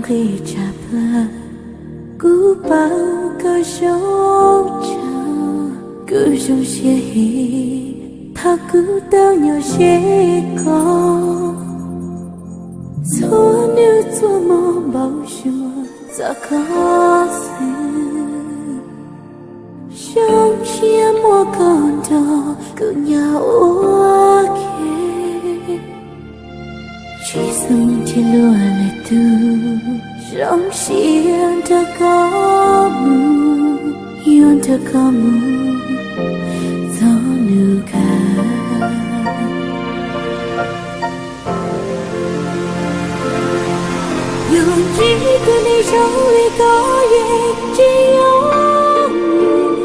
nqis tshav plawg, kuv paub koj zoo tshaj. Kuv zoo siab heev thaum kuv tau nyob ze koj. Txhua hnub txhua hmo npau suav txog koj xwb. Zoo siab muaj koj nrog kuv nyob ua ke. Tsis xav nrhiav luag lwm tus, zoo siab nrog koj mus, yuav nrog koj mus txog nub kawg. Yog ntsib tus neeg zoo li koj yeej tsis yuav mus.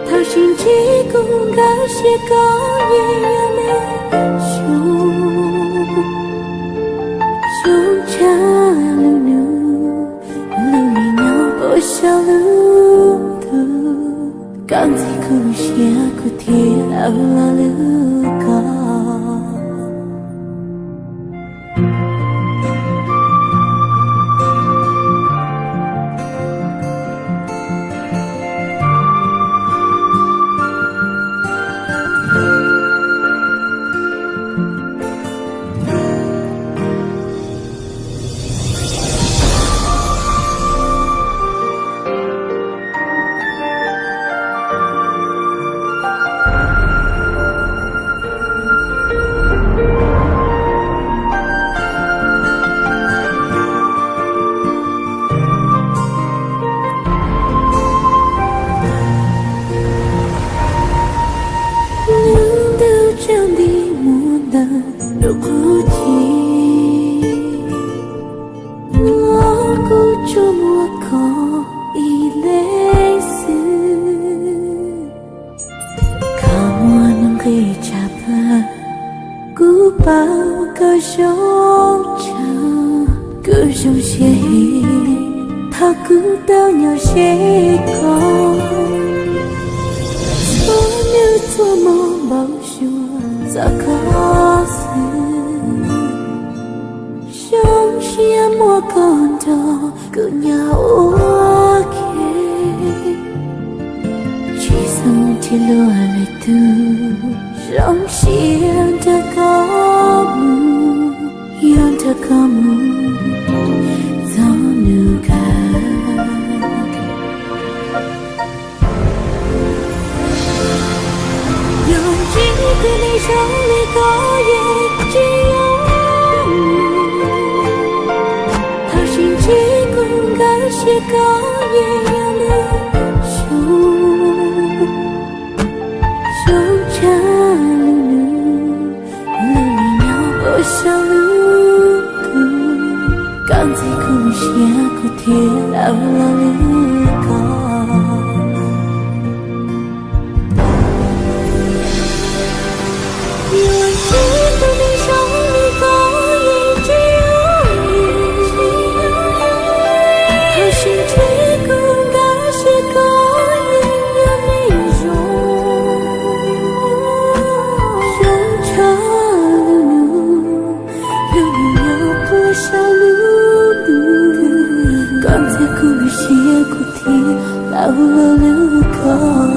Thaum sib ntsib kuv nkag siab koj yeej yog neeg zoo, zoo tshaj lub ntuj, lub me nyuam puag saum lub ntuj. Koj ntxig kuv lub siab kuv thiaj los lwm koj. Lub ntuj tsaus nti muaj ntau nruab qub ci, los kuv tsuas muaj koj ib leeg xwb. Koj muaj nuj nqis tshav plawg, kuv paub koj zoo tshaj. Kuv zoo siab heev thaum kuv tau nyob ze koj. Txhua hnub txhua hmo npau suav txog koj xwb. Zoo siab muaj koj nrog kuv nyob ua ke. Tsis xav nrhiav luag lwm tus, zoo siab nrog koj mus, yuav nrog koj mus txog nub kawg. Yog ntsib tus neeg zoo li koj yeej tsis yuav mus. Thaum sib ntsib kuv nkag siab koj yeej yog neeg zoo, zoo tshaj lub ntuj, lub me nyuam puag saum lub ntuj. Koj ntxig kuv lub siab kuv thiaj los lwm koj. Yog ntsib tus neeg zoo li koj yeej tsis yuav mus. Thaum sib ntsib kuv nkag siab koj yeej yog neeg zoo, zoo tshaj lub ntuj, lub me nyuam puag saum lub ntuj. Koj ntxig kuv lub siab kuv thiaj los lwm koj.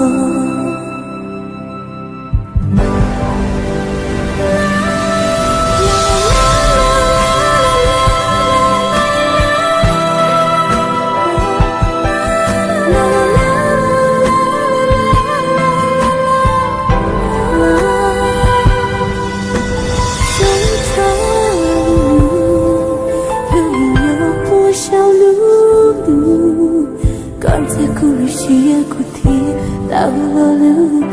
Zoo tshaj lub ntuj, lub me nyuam puag saum lub ntuj. Koj ntxig kuv lub siab kuv thiaj los lwm